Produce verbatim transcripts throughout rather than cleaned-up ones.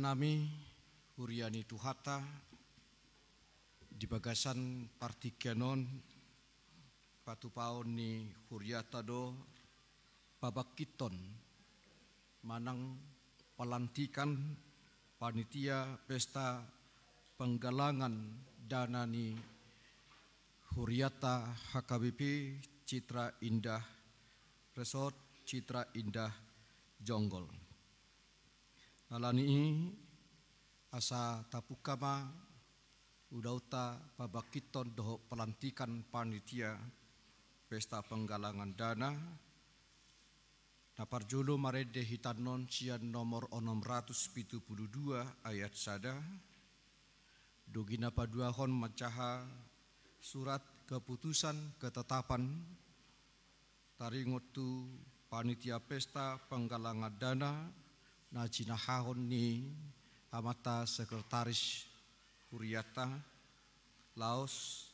Nami, huria ni Tuhanta, di bagasan partingkian on, patupaon ni hurianta do pabangkithon manang palantikan panitia pesta penggalangan dana ni hurianta H K B P Citra Indah Resort Citra Indah Jonggol. Alani i, asa tapungka ma ulaonta pabangkithon dohot palantikan panitia pesta penggalangan dana, na parjolo marende hita annon sian nomor onom ratus pitu pulu dua ayat sada, dung i na paduahon manjaha surat keputusan ketetapan taringot tu panitia pesta penggalangan dana na jinahahon ni amanta sekretaris hurianta, laos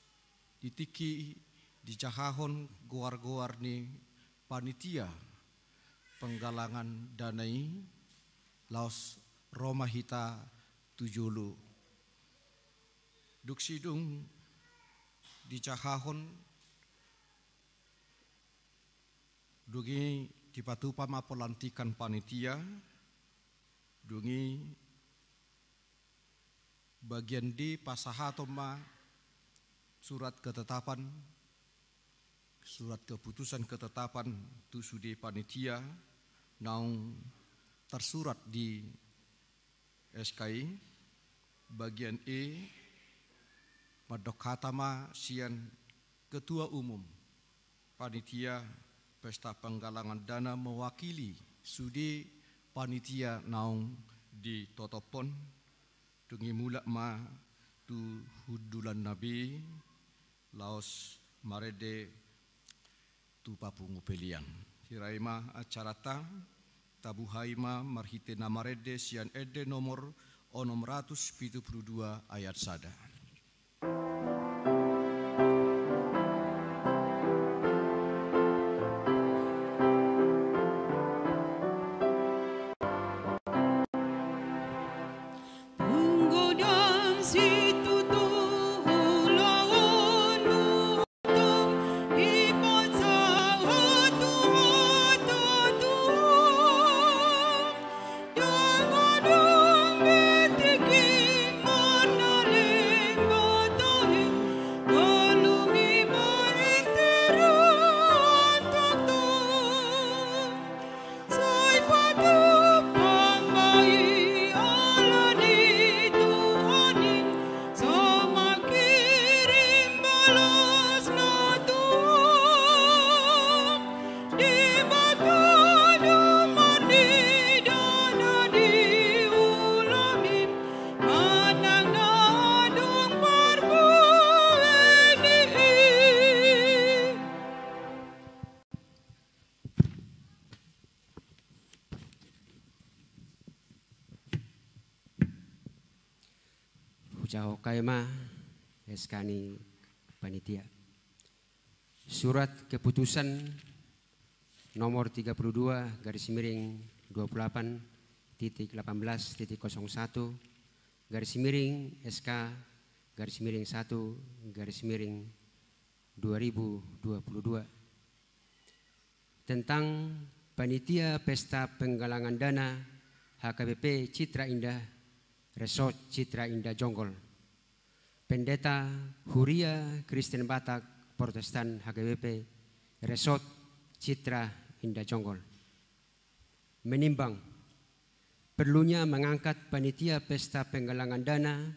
di tingki dijahahon goar-goar ni panitia penggalangan dana i, laos ro ma hita tu jolo. Dung sidung dijahahon, dung i dipatupa ma palantikan panitia, dung i bagian D pasahaton ma surat ketetapan, surat keputusan ketetapan tu sude panitia naung tarsurat di S K I, bagian E, mandok hata ma sian Ketua Umum Panitia Pesta Penggalangan Dana mewakili sude panitia naung ditotophon, dung i mulak ma tu hundulanna be, laos marende tu papungu pelean. Hira i ma acaranta, tabuhai ma marhite na marende sian ende nomor onom ratus pitu pulu dua ayat sada. Hujahahon hami ma S K ni panitia. Surat keputusan nomor tiga puluh dua garis miring dua puluh delapan titik delapan belas titik kosong satu garis miring S K garis miring satu garis miring dua ribu dua puluh dua, tentang Panitia Pesta Penggalangan Dana H K B P Citra Indah Resort Citra Indah Jonggol. Pendeta Huria Kristen Batak Protestan H K B P Resort Citra Indah Jonggol. Menimbang perlunya mengangkat Panitia Pesta Penggalangan Dana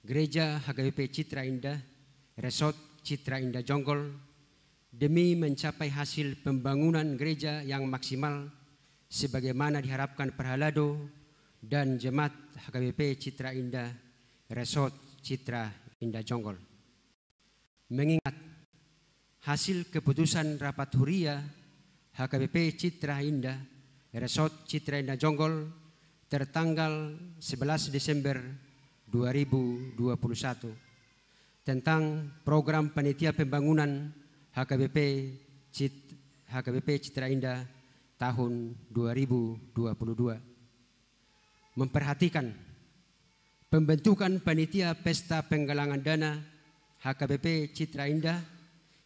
Gereja H K B P Citra Indah Resort Citra Indah Jonggol demi mencapai hasil pembangunan gereja yang maksimal sebagaimana diharapkan parhalado dan jemaat H K B P Citra Indah Resort Citra Indah Jonggol. Mengingat hasil keputusan rapat huria H K B P Citra Indah Resort Citra Indah Jonggol tertanggal sebelas Desember dua ribu dua puluh satu, tentang program panitia pembangunan H K B P Cit-, H K B P Citra Indah tahun dua ribu dua puluh dua. Memperhatikan Pembentukan panitia Pesta Penggalangan Dana H K B P Citra Indah,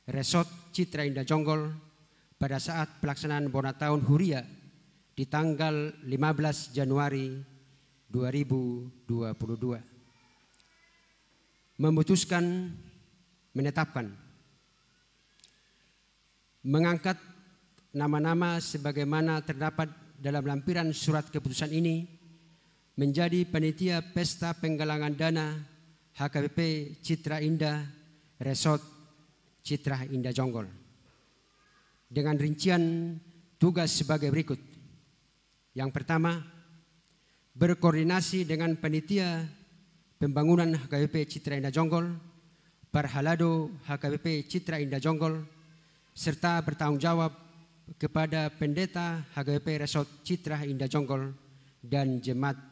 Resort Citra Indah Jonggol, pada saat pelaksanaan bona taon huria di tanggal lima belas Januari dua ribu dua puluh dua. Memutuskan, menetapkan, mengangkat nama-nama sebagaimana terdapat dalam lampiran surat keputusan ini menjadi panitia Pesta Penggalangan Dana H K B P Citra Indah, Resort Citra Indah Jonggol, dengan rincian tugas sebagai berikut. Yang pertama, berkoordinasi dengan panitia pembangunan H K B P Citra Indah Jonggol, parhalado H K B P Citra Indah Jonggol, serta bertanggung jawab kepada pendeta H K B P Resort Citra Indah Jonggol dan jemaat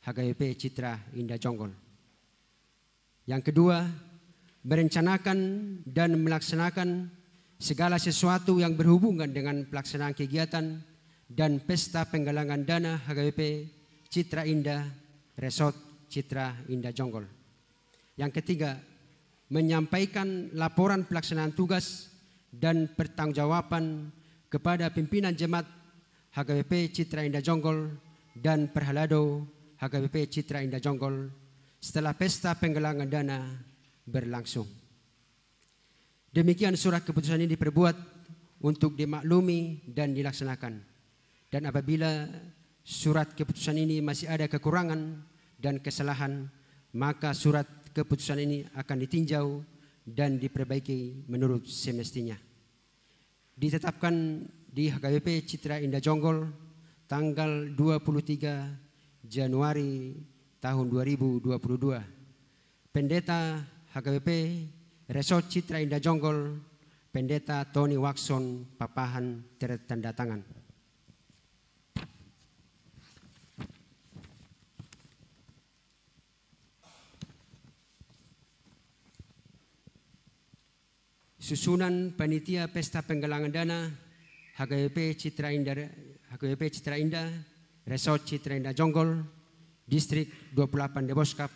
H K B P Citra Indah Jonggol. Yang kedua, merencanakan dan melaksanakan segala sesuatu yang berhubungan dengan pelaksanaan kegiatan dan Pesta Penggalangan Dana H K B P Citra Indah, Resort Citra Indah Jonggol. Yang ketiga, menyampaikan laporan pelaksanaan tugas dan pertanggungjawaban kepada pimpinan jemaat H K B P Citra Indah Jonggol dan parhalado H K B P Citra Indah Jonggol setelah Pesta Penggalangan Dana berlangsung. Demikian surat keputusan ini diperbuat untuk dimaklumi dan dilaksanakan. Dan apabila surat keputusan ini masih ada kekurangan dan kesalahan, maka surat keputusan ini akan ditinjau dan diperbaiki menurut semestinya. Ditetapkan di H K B P Citra Indah Jonggol tanggal dua puluh tiga Januari tahun dua ribu dua puluh dua. Pendeta H K B P Resort Citra Indah Jonggol, Pendeta Tony Waxon Pakpahan, tertanda tangan. Susunan panitia Pesta Penggalangan Dana H K B P Citra Indah, H K B P Citra Indah, Resort Citra Indah Jonggol, Distrik dua puluh delapan Deboskap,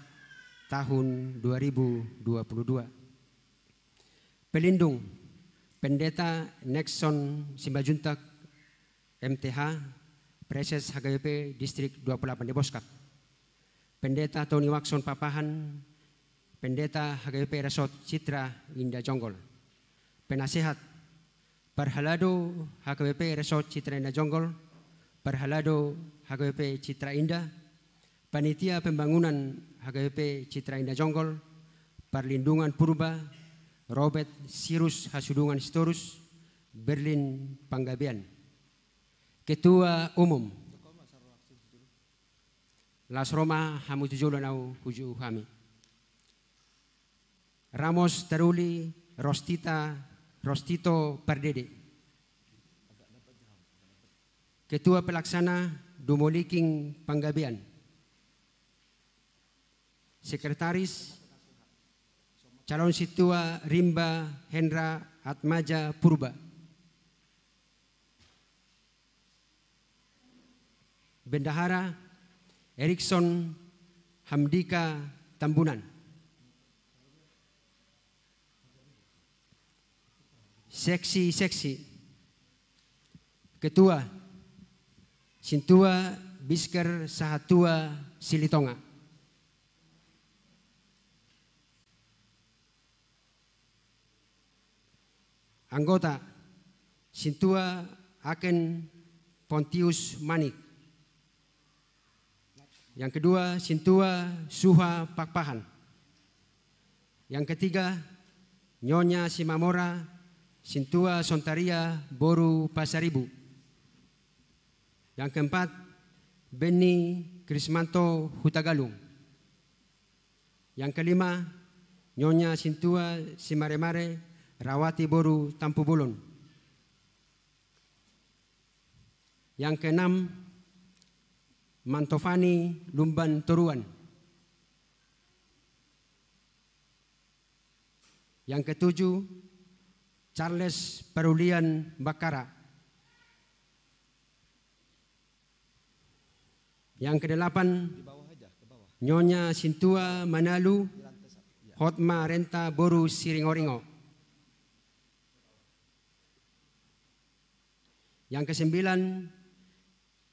tahun dua ribu dua puluh dua. Pelindung, Pendeta Nexon Simanjuntak, M T H, Praeses H K B P Distrik dua puluh delapan Deboskap. Pendeta Tony Waxon Pakpahan, Pendeta H K B P Resort Citra Indah Jonggol. Penasehat, parhalado H K B P Resort Citra Indah Jonggol, parhalado H K B P Citra Indah, panitia pembangunan H K B P Citra Indah Jonggol, Parlindungan Purba, Robert Sirus Hasudungan Sitorus, Berlin Panggabean. Ketua Umum. Laos ro ma hamu tu jolo, na hujou hami. Ramos Taruli Rostita, Rostito Pardede. Ketua Pelaksana Dumoliking Panggabean. Sekretaris, calon sintua Rimba Hendra Atmaja Purba. Bendahara, Erikson Hamdika Tambunan. Seksi-seksi. Ketua, Sintua Bisker Sahatua Silitonga. Anggota, Sintua Aken Pontius Manik. Yang kedua, Sintua Suha Pakpahan. Yang ketiga, Nyonya Simamora, Sintua Sontaria boru Pasaribu. Yang keempat, Benny Krismanto Hutagalung. Yang kelima, Nyonya Sintua Simaremare Rawati boru Tampubolon. Yang keenam, Mantovani Lumban Toruan. Yang ketujuh, Charles Parulian Bakara. Yang kedelapan, di bawah aja, ke bawah. Nyonya Sintua Manalu Hotma Renta boru Siringoringo. Yang kesembilan,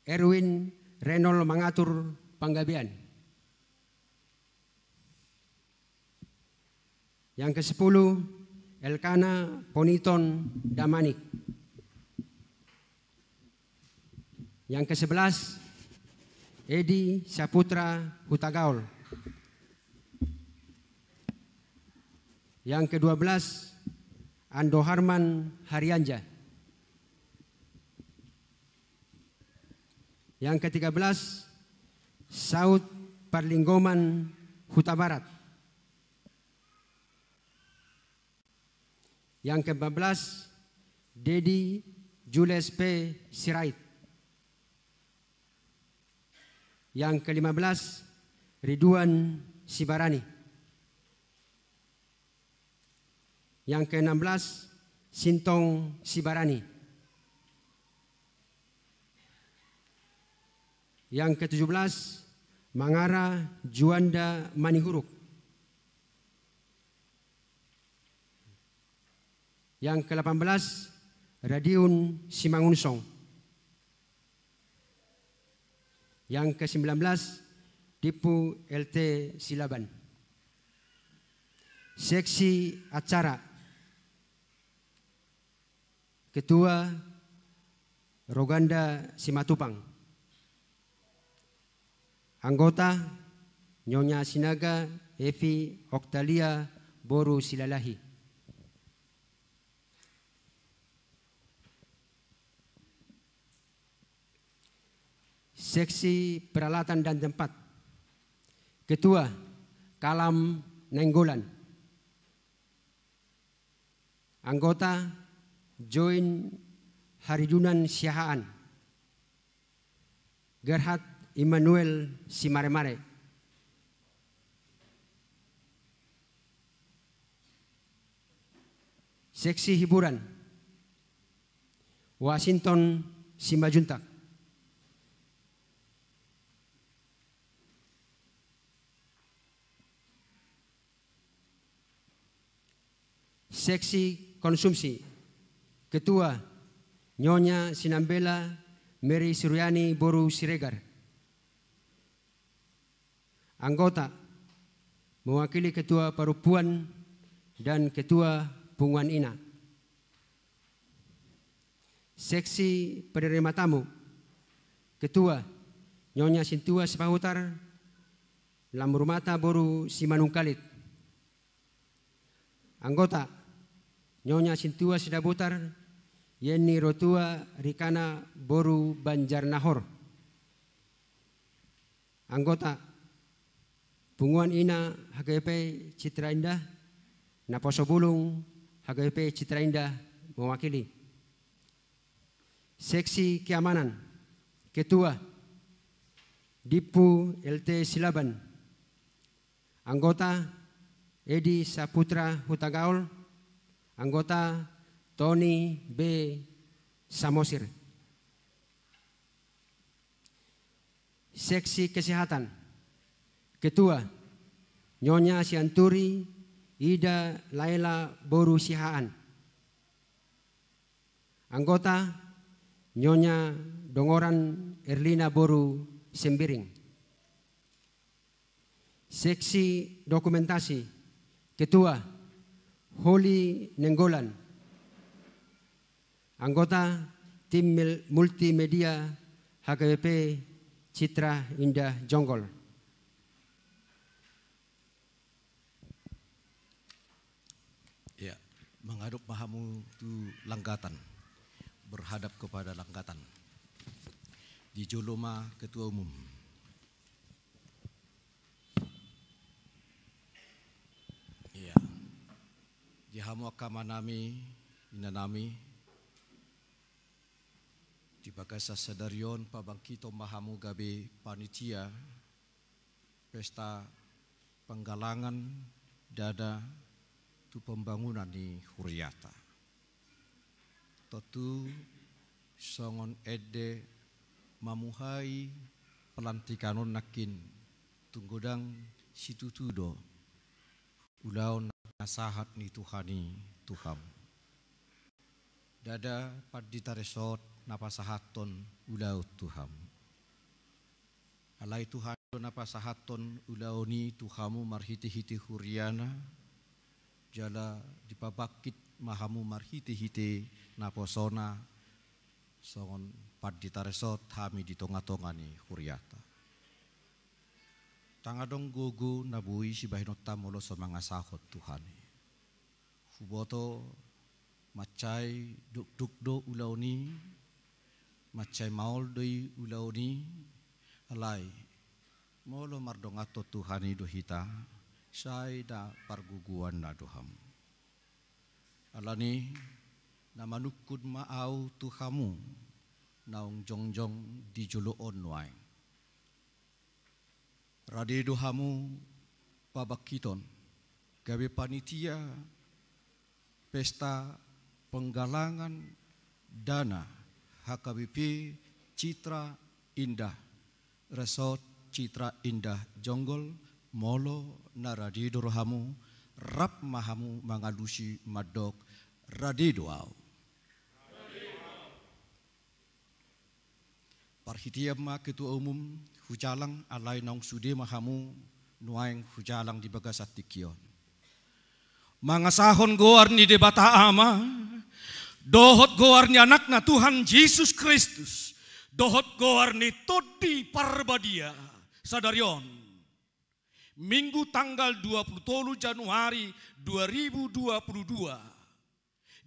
Erwin Renol Mangatur Panggabean. Yang kesepuluh, Elkana Poniton Damanik. Yang kesebelas, Edi Saputra Hutagaol. Yang kedua belas, Ando Harman Harianja. Yang ketiga belas, Saud Parlinggoman Hutabarat. Yang keempat belas, Dedi Jules P. Sirait. Yang kelima belas, Ridwan Sibarani. Yang keenam belas, Sintong Sibarani. Yang ketujuh belas, Mangara Juanda Manihuruk. Yang kedelapan belas, Radiun Simangunsong. Yang kesembilan belas, Dimpu L T Silaban. Seksi acara. Ketua, Roganda Simatupang. Anggota, Nyonya Sinaga Evi Oktalia boru Silalahi. Seksi peralatan dan tempat. Ketua, Kalam Nainggolan. Anggota, Join Haridunan Siahaan. Gerhard Immanuel Simaremare. Seksi hiburan, Washington Simanjuntak. Seksi konsumsi. Ketua, Nyonya Sinambela Mary Suryani boru Siregar. Anggota, mewakili Ketua Parompuan dan Ketua Punguan Ina. Seksi penerima tamu. Ketua, Nyonya Sintua Sipahutar, Lamrumata boru Simanungkalit. Anggota, Nyonya Sintua Sidabutar, Yenny Rotua Rikana boru Banjarnahor. Anggota, Punguan Ina H K B P Citra Indah, Naposo Bulung H K B P Citra Indah mewakili. Seksi keamanan. Ketua, Dimpu L T Silaban. Anggota, Edi Saputra Hutagaol. Anggota, Tony B Samosir. Seksi kesehatan. Ketua, Nyonya Sianturi Ida Laela boru Siahaan. Anggota, Nyonya Dongoran Erlina boru Sembiring. Seksi dokumentasi. Ketua, Holi Nenggolan. Anggota, tim mil-, multimedia H K B P Citra Indah Jonggol. Ya, menghadap ma hamu tu langgatan, berhadap kepada langgatan. Di jolo ma ketua umum. Iya. Di hamu angka amanami, inanami, di bagasan sadari on pabangkiton ma hamu gabe panitia pesta panggalangan dada tu pembangunan ni huriata. Tontu songon ende mamuhai pelantikan on nangkin tung godang situtu do ulaon na sahat ni Tuhan i tu hamu. Ndada pandita resort na pasahathon ulaon tu hamu. Alai Tuhan do na pasahathon ulaon i tu hamu marhite-hite huriana, jala dipabangkit ma hamu marhite-hite naposona, songon pandita resort hami di tonga-tonga ni huriata. Ndang adong gogo na boi sibahenonta molo so mangasahon Tuhan i. Huboto mansai dokdok do ulaon i, mansai maol do i ulaon i, alai molo mardonganhon Tuhan i do hita, sai na pargogoanna do hamu. Alani na manungkun ma au tu hamu naung jongjong di jolo on nuaeng. Rade do hamu pabangkithon gabe panitia pesta penggalangan dana H K B P Citra Indah, Resort Citra Indah Jonggol, molo na rade do rohamu, rap ma hamu mangalusi mandok, rade do au. Parhitean ma ketua umum hujalang, alai naung sude ma hamu nuaeng hujalang di bagasan tingki on. Mangasahon goar ni Debata Ama, dohot goar ni Anakna Tuhan Jesus Kristus, dohot goar ni Tondi Parbadia, sadari on, Minggu tanggal dua puluh tolu Januari dua ribu dua puluh dua,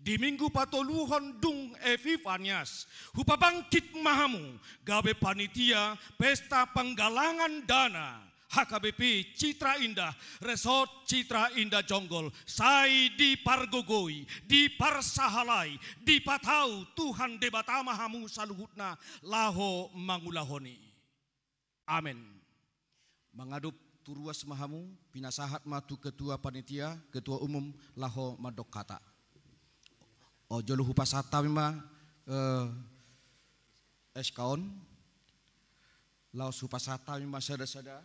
di minggu patoluhon dung Epifanias, hupabangkit ma hamu gabe panitia pesta penggalangan dana H K B P Citra Indah, Resort Citra Indah Jonggol, sai dipargogoi, diparsahalai, dipatau Tuhan Debata ma hamu saluhutna laho mangulahon i. Amen. Mangadopi tu ruas ma hamu, pinasahat ma tu ketua panitia, ketua umum laho mandok hata. O, jolo hupasahat hami ma, eh, S K on, laos hupasahat hami ma sada-sada.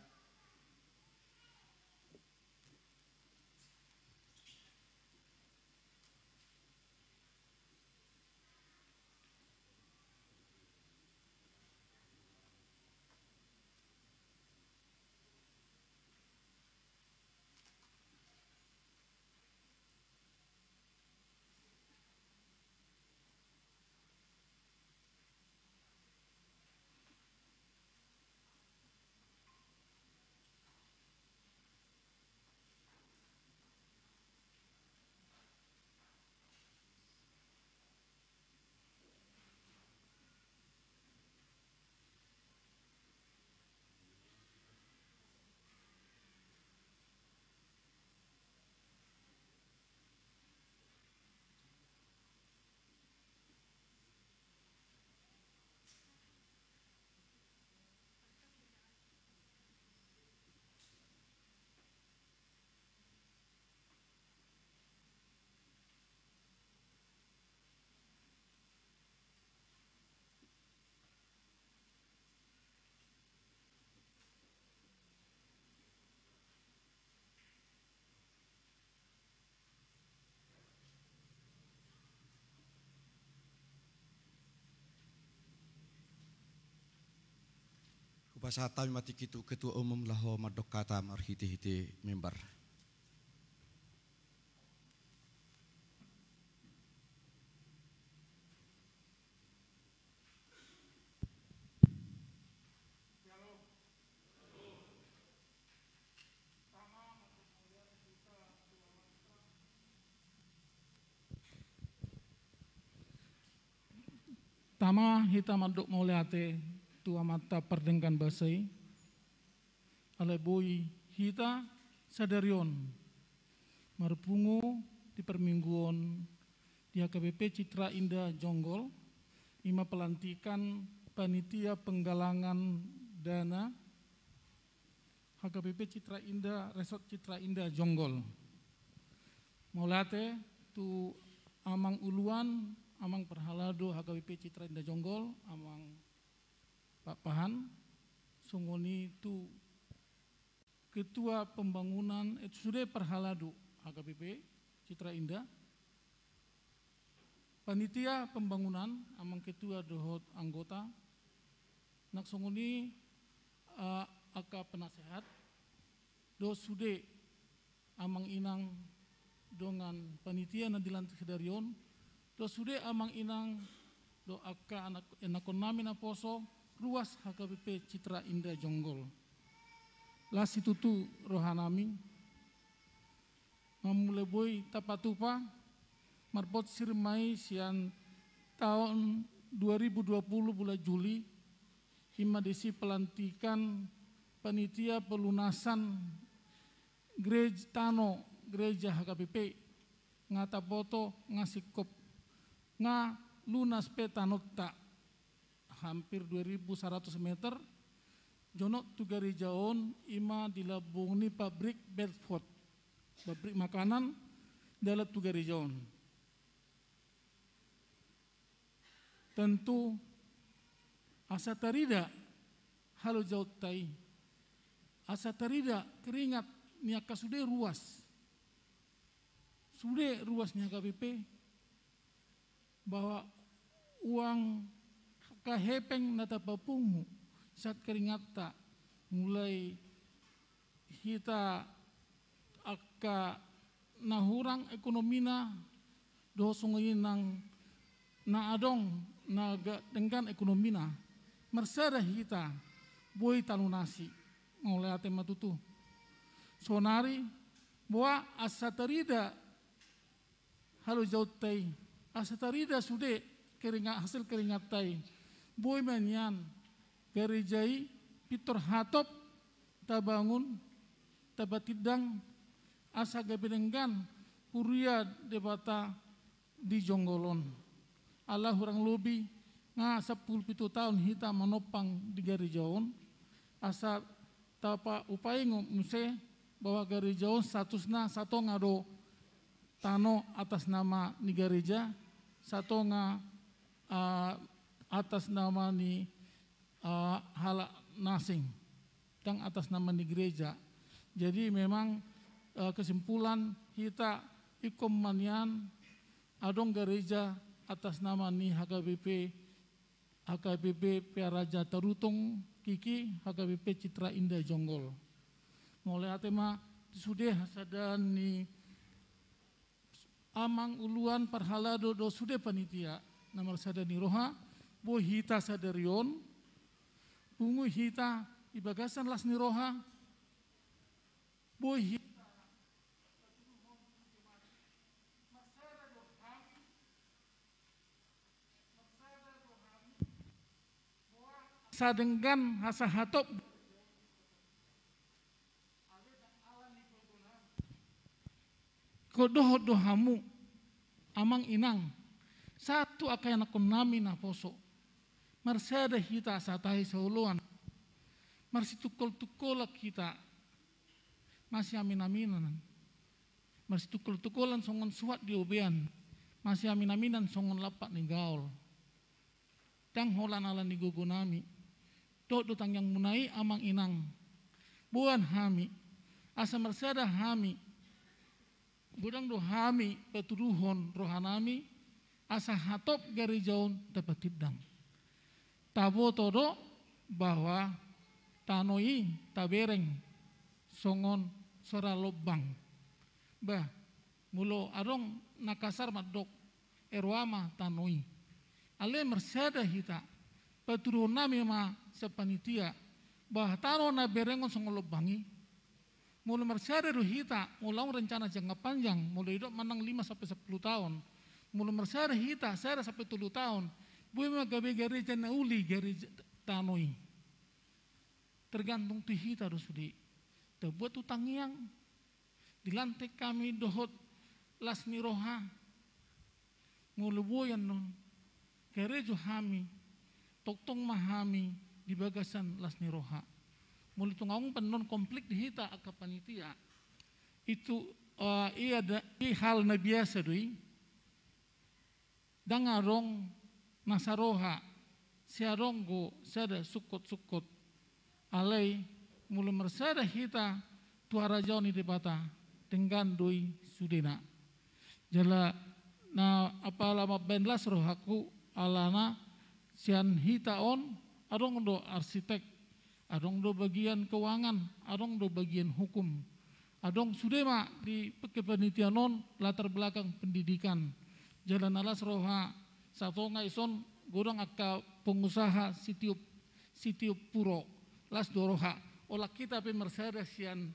Hupasahat hami ma tingki tu ketua umum laho mandok hata marhite-hite mimbar. Tama hita mandok mauliate tu Amanta pardenggan basa i. Alai boi hita sadari on marpungu di parmingguon di H K B P Citra Indah Jonggol, i ma pelantikan panitia penggalangan dana H K B P Citra Indah, Resort Citra Indah Jonggol. Mauliate tu Amang Uluan, Amang Parhalado H K B P Citra Indah Jonggol, Amang Pakpahan, songon i tu Ketua Pembangunan, eh, sude parhalado H K B P Citra Indah, panitia pembangunan, amang ketua dohot anggota, nang songon i, eh, angka penasehat, dohot sude amang inang dongan panitia na di lantik sadari on, dohot sude amang inang dohot angka anak, ianakkon nami naposo ruas H K B P Citra Indah Jonggol. Las situtu roha nami, mamulai boi tapatupa, marpotsir ma i sian taon dua ribu dua puluh bulan Juli, i ma disi pelantikan panitia pelunasan gerej-, tano gereja H K B P, nga taboto, nga singkop, nga lunas pe tanonta, hampir dua ribu saratus meter, jonok tu gareja on, i ma di lambung ni pabrik Bedford, pabrik makanan, dalan tu gareja on. Tentu asa tarida halojaonta i, asa tarida keringat ni angka sude ruas, sude ruas ni H K B P, bahwa uang angka hepeng na tapapungu sahat keringatta, mulai hita angka na hurang ekonomina, dohot songon i nang na adong na ga-, denggan ekonomina, marsada hita boi talunasi. Mauliate ma tutu. Saonari, boha asa tarida halojaonta i, asa tarida sude keringat, hasil keringatta i, boi ma nian gareja i pintor hatop tabangun, tapatindang, asa gabe denggan huria Debata di Jonggol on. Ala hurang lobi nga sampulu pitu taon hita manompang di gareja on, asa tapaupaingo muse bahwa gareja on statusna satonga do tano atas nama ni gareja, satonga, ah, atas nama ni, ah, halak na asing, ndang atas nama ni gereja. Jadi memang, eh, kesimpulan hita ingkon ma nian adong gareja atas nama ni H K B P, H K B P Pearaja Tarutung Kiki, H K B P Citra Indah Jonggol. Mauliate ma tu sude hasada ni amang uluan parhalado dohot sude panitia na marsada ni roha, boi hita sadari on, pungu hita di bagasan las ni roha, boi hita sadenggan asa hatop. Ingkon dohot do hamu, amang inang, sahat tu angka ianakkon nami naposo, marsada hita asa tahi saoloan, marsitungkol-tungkolan hita, masiamin-aminan, marsitungkol-tungkolan songon suhat di obean, masiamin-aminan songon lampak ni gaol. Ndang holan ala ni gogo nami dohot do tangiangmuna i, amang inang. Boan hami, asa marsada hami, godang do hami patuduhon roha nami, asa hatop gareja on tapatindang. Taboto do bahwa tano i tabereng songon sora lombang. Bah, molo adong na kasar mandok, e roa ma tano i. Alai marsada hita, patuduhon nami ma sian panitia, bahwa tano na berengon songon lombang i. Molo marsada do hita, molo adong rencana jangka panjang, molo didok manang lima sampe sampulu taon, molo marsada hita sada sampe tolu taon, boi ma gabe gareja na uli gareja tano i. Tergantung tu hita do sude. Tabuat tu tangiang, dilantik hami dohot las ni roha. Molo boi annon, karejo hami, tongtong ma hami di bagasan las ni roha. Molo tung adong pe annon konflik di hita angka panitia, itu, eh, i ada, i hal na biasa do i. Ndang adong na saroha, sai adong do sada sungkot-sungkot. Alai molo marsada hita tu harajaon ni Debata, denggan do i sudena. Jala na apala mambaen las rohangku, alana sian hita on adong do arsitek, adong do bagian keuangan, adong do bagian hukum. Adong sude ma di kepanitiaan on latar belakang pendidikan. Jala na las roha satonga ison godang angka pengusaha sitiop, sitiop puro. Las do roha. Olat hita pe marsada sian,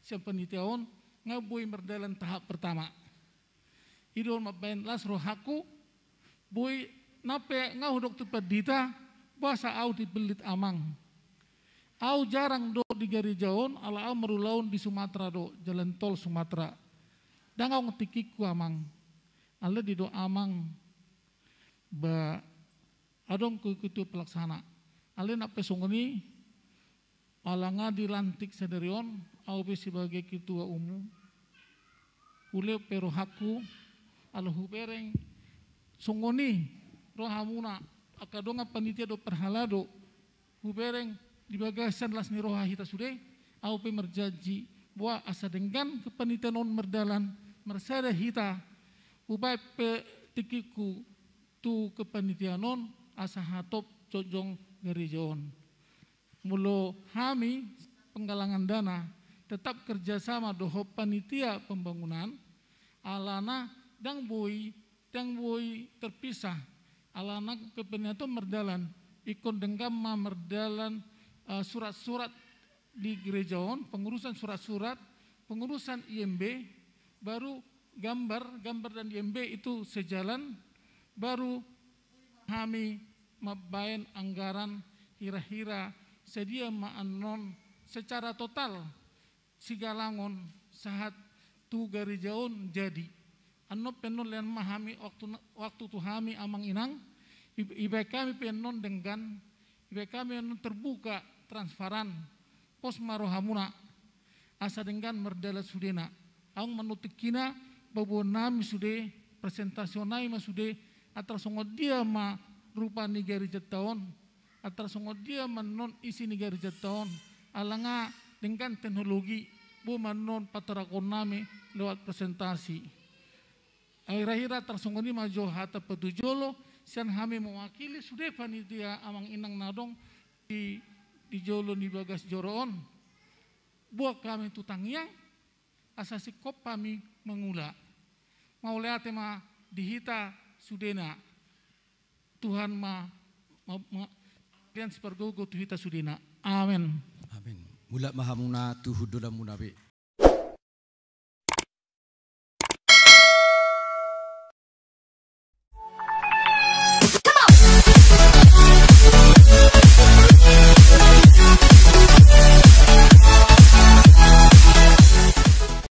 sian panitia on, nga boi mardalan tahap pertama. I do mambaen las rohangku, boi nang pe nga hudok tu pandita, boasa au dipellit amang. Au jarang do di gareja on, ala au marulaon di Sumatera do, jalan tol Sumatera. Ndang adong tingkingku amang. Alai didok amang, ba adong ketua pelaksana. Alai nang pe songon i, ala nga dilantik sadari on, au pe sebagai ketua umum. Ule pe rohangku, ala hubereng songon i rohamuna, angka dongan panitia dohot parhalado, hubereng di bagasan las ni roha hita sude, au pe marjanji, boha asa denggan kepanitiaan on mardalan, marsada hita, hubaen pe tingkingku tu kepanitiaan on, asa hatop jongjong gareja on. Molo hami penggalangan dana tetap kerjasama dohot panitia pembangunan, alana ndang boi, ndang boi terpisah, alana kepanitiaan on mardalan, ingkon denggan ma mardalan, eh, surat-surat di gereja on, pengurusan surat-surat, pengurusan I M B, baru gambar, gambar dan I M B itu sejalan, baru hami mambaen anggaran hira-hira sadia ma annon secara total sigalangon sahat tu gareja on jadi. Annon pe annon lean ma hami waktu, waktu tu hami amang inang, i-, ibaen hami pe annon denggan, ibaen hami annon terbuka, transparan, pos ma rohamuna, asa denggan mardalan sudena. Adong ma annon tingkina, paboaonnami sude, presentasionami ma sude, antar songon dia ma rupa ni garejanta on, antar songon dia ma annon isi ni garejanta on, ala nga denggan teknologi, boi ma annon patorangonnami lewat presentasi. Hira-hira antar songon i ma jo hata patujolo, sian hami mewakili sude panitia amang inang na adong di, di jolo ni bagas joro on. Boan hami tu tangiang, asa singkop hami mangula. Mauliate ma di hita sudena. Tuhan ma, ma, ma, sipargogo tu hita sudena. Amen. Amen. Mulak ma hamuna tu hundulanmuna be.